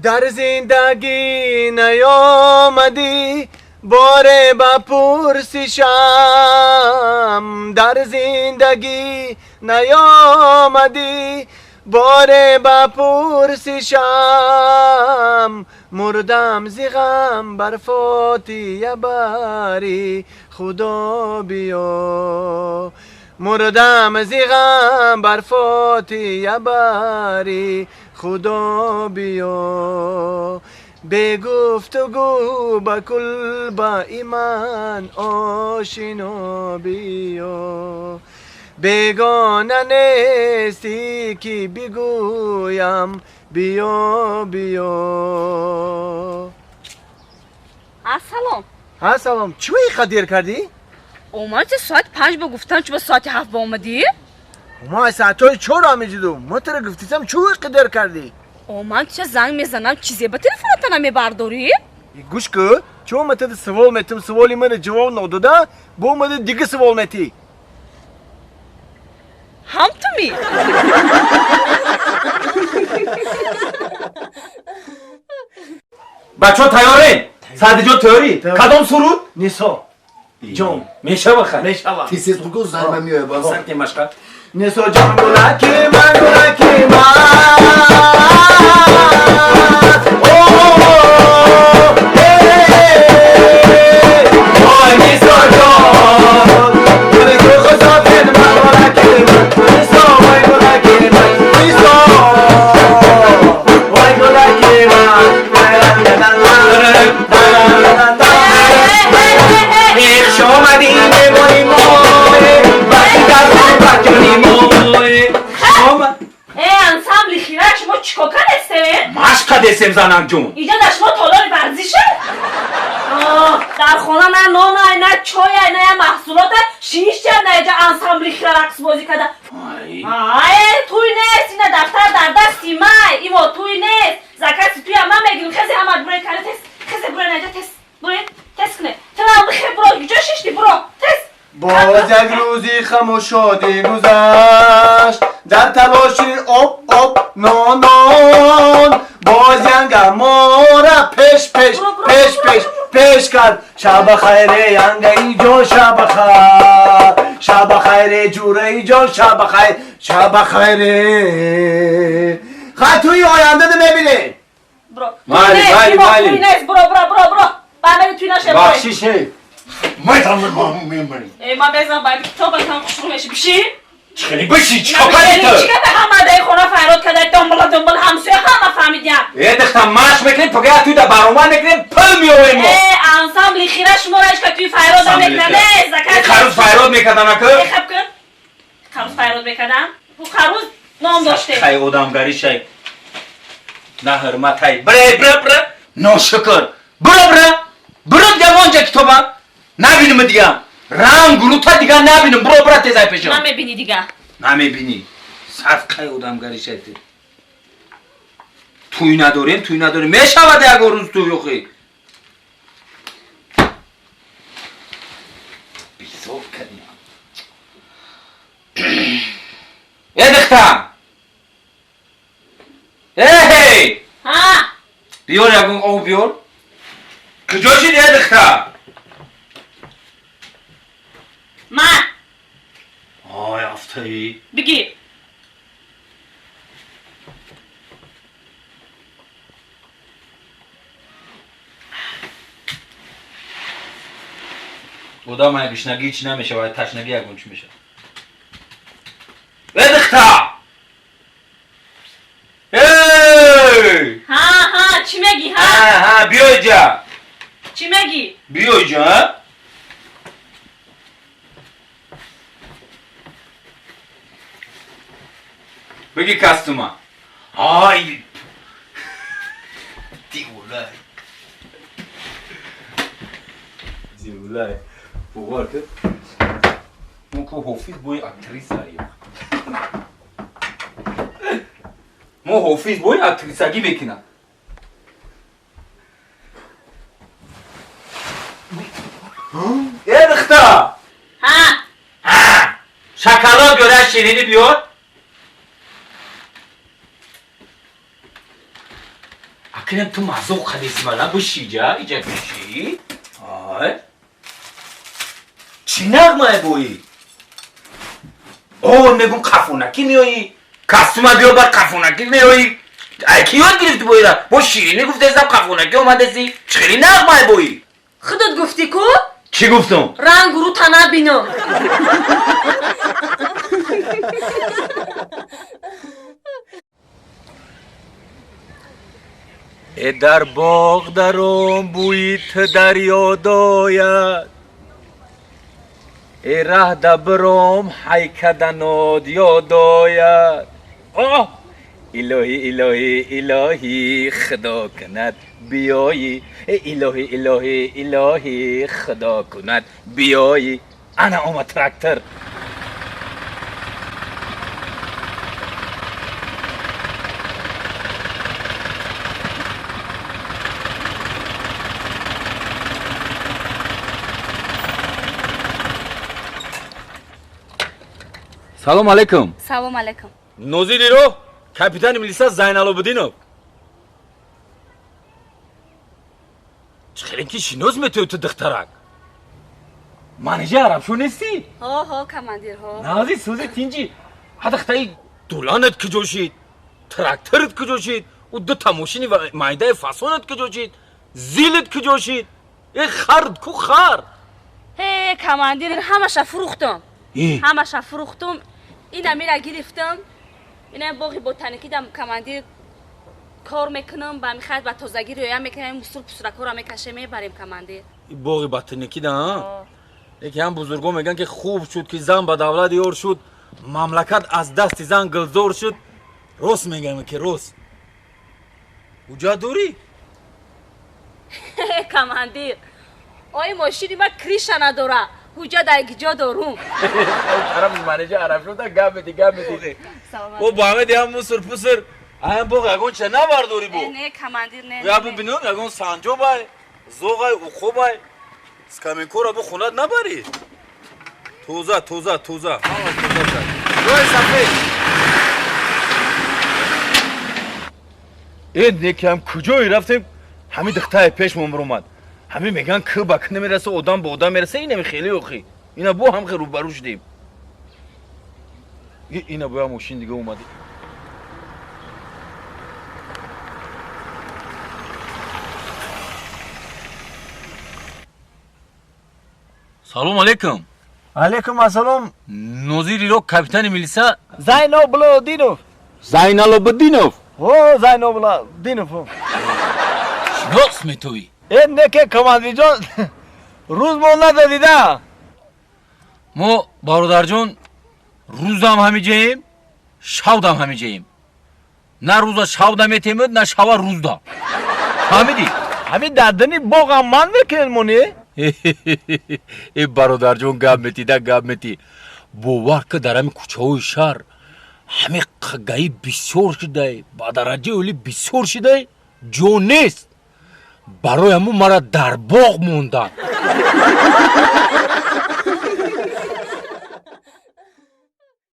Дар зиндагӣ наёмадӣ боре ба пурсишам, дар зиндагӣ наёмадӣ боре ба пурсишам, мурдам зи ғам бар фотия бари худо биё, мурдам зи ғам бар фотия бари худо биё, бегуфтугӯ ба кулбаи ман ошино биё, бегона нестӣ ки бигӯям биё биё. Ассалом. Ассалом. Чӣ иқа дер кардӣ? Омад соати 5 ба гуфтам, чӣ ба соати 7 ба омадӣ? Ма соатҳои 4 омедидум. Ма туро гуфтисам, чӣ иқа дер кардӣ? Омад ча занг мезанам, чизе ба телефоната намебардорӣ? Гӯш кӯ, чӣ ма тада савол метам, саволи мана ҷавоб надода, бо мада дига савол метӣ. Ҳам ту ми? Бачо тайёрен? Садиҷон тайёрӣ? Кадом суруд? Нисо. Ҷон. Мешава хай? Мешава. Тез бугу зарба меояд. Сар ки машқа. Нисо ҷон гулаки ман, гулаки ман. Ой Нисо ҷон. Гули ту хусофин ман, гулаки ман. Нисо вой гулаки ман. Нисо вой гулаки ман. Хуш омадӣ меҳмони мо, бахти дар бачони мо. Э, ансамбли хира шумо чӣ кор кардестем? Машқа десем, занакҷон. Иҷо дар шумо толори варзише? Дар хона на нонай, на чойай, на я маҳсулота, шишча на иҷа ансамбли хира рақсбозӣ карда. Ай, туй нест, ина дафтар дар дасти май, иво туй нест. Закаси туя ман мегирим, хезе ҳама бурен кара тез, хезе бурен иҷа тез, бурен, тез куне. Ту бихе буро, куҷо шишти буро, тез. Боз як рӯзи хаму шодӣ гузашт, дар талоши об об нон нон, боз янга мора пеш пеш пеш пеш пеш кард. Шаба хайре янгаи ҷон, шаба хайр, шаба хайре ҷураи ҷон, шаба хайр, шаба хайре. Хай туи оянда мебинем. Буро. Майли, майли, майли. Туй нест, буро, буро, буро, буро. Баъмери туй наша, буро. Бахшише. Метавонам. Э, ман безам ба китобатам хушрӯ меши. Биши? Чӣ биши? Чӣ кор кардӣ ту? Чӣ карда ҳама дар хона файрод карда, домбала домбала ҳамсоя ҳама фаҳмидям. Э, духтар, машқ мекунем, пага туй да баромад мекунем, пул меорем мо. Э, ансамбли хира шуморо ҳеч ка туй файрод намекунад. Э, заказ. Қаруз файрод мекардан ака? Э, хаб кун. Қаруз файрод мекардан? Ҳу қаруз ном доште. Хай одамгарӣ шай. На ҳурматай. Бре, бре, бре. Ношукр. Бро, бре. Бро дига вонҷа китоба. Набинам дига. Ранг гулута дига набинам. Бро, бро тезай пешам. Намебинӣ дига. Намебинӣ. Садқаи одамгарӣ шай ту. Туй надорем, туй надорем. Мешавад ягон рӯз туй охи. Бизор кардем. Э, духтар. Эй! Ҳа? Биёр ягон об биёр. Куҷо шид, э, духтар? Ман. Ой, афтаи. Бигир. Одам ай гушнагӣ чӣ намешавад, ташнагӣ ягон чӣ мешавад. Э, духтар! Эй! Ҳа, ҳа, чӣ мегӣ, ҳа? Ҳа, ҳа, биё иҷа. Чӣ мегӣ? Биё иҷа, ҳа? Бигӣ костюма. Ай! Девона. Девона. Бовар кун. Мо ку ҳофиз бои актриса. Мо ҳофиз бои актрисагӣ мекунам. Э, духтар! Ҳа? Ҳа! Шоколад биёр, як ширинӣ биёр. Акинам ту мазоқ қадиси мана бишиҷа, иҷа биши. Ай. Чӣ нағмае бои? О, мегум қафонакӣ меоӣ. Кастума биё бар қафонакӣ меоӣ. Ай ки ёд гирифтӣ боира? Бо ширинӣ гуфтесам қафонакӣ омадеси. Чӣ хеле нағмае бои? Худат гуфтӣ ку? Чӣ гуфтам? Ранг рута набинам. Э дар боғ даром бӯи ту дар ёд ояд. Э раҳ да биром ҳайкаданод ёд ояд. Оҳ! Илоҳӣ, илоҳӣ, илоҳӣ, худо кунад биёӣ. Э илоҳӣ, илоҳӣ, илоҳӣ, худо кунад биёӣ. Ана омад трактор. Салом алейкум. Салом алейкум. Нозири роҳ капитани милиса Зайналобиддинов. Чӣ хеле ки шинос метои ту духтарак? Манижа арабшо нестӣ? Ҳо, ҳо, командир, ҳо. Нази сӯзи тинҷи. Ҳа духтаи дуланат куҷо шид? Тракторат куҷо шид? Ӯ дута мошини майдаи фасонат куҷо шид? Зилат куҷо шид? Э хар ку хар? Ҳе, командир, ҳамаша фурӯхтам. Ҳамаша фурӯхтам. Ина мира гирифтам. Ина боғи ботаникӣ дам командир кор мекунам, ба михайд ба тозагӣ риоя мекунам, мусур пусуракҳоро мекашем, мебарем командир. Боғи ботаникӣ да, а? Яке ҳам бузургон мегӯянд ки хуб шуд ки зан ба давлат ёр шуд, мамлакат аз дасти зан гулзор шуд. Рост мегӯям ки рост. Ҳуҷҷат дорӣ? Командир, ои мошини ма криша надора. Ҳуҷҷат дар ҷо дорум. Араб манежа араб шуда гап меди, гап меди. О ба ҳамеди ҳам мусур пусур. Аян боғ ягон ча набардорӣ бо? Не, командир, не. Я бибинам ягон санҷобай, зоғай, уқобай. Скамейкора бо хонат набарӣ. Тоза, тоза, тоза. Ҳама тоза шад. Рӯи сафед. Э, некам куҷое рафтем? Ҳамин духтаре пешмон баромад. Ҳамин мегӯянд ки ба ки намераса, одам ба одам мераса, инами хеле охи. Ина бо ҳам хел рӯбарӯ шудем. Ина бо як мошин дига омадем. Салом алейкум. Алейкум ассалом. Нозири роҳ капитани милиса Зайнобулодинов. Зайналобиддинов. Ҳо, Зайнобулодинов. Шинос метоӣ? Э, неке командирҷон, рӯз мо нададида. Мо бародарҷон рӯзам ҳамиҷаем, шавдам ҳамиҷаем. На рӯза шавда метемуд, на шава рӯзда. Фаҳмидӣ? Ҳамин дар дини боғам ман мекунед моне? Э бародарҷон гап метида, гап мети. Бовар ки дар ҳамин кӯчаҳои шаҳр ҳамин гаи бисёр шудай, ба дараҷаи олӣ бисёр шудай, ҷо нест. Барои ҳамун мара дар боғ монданд.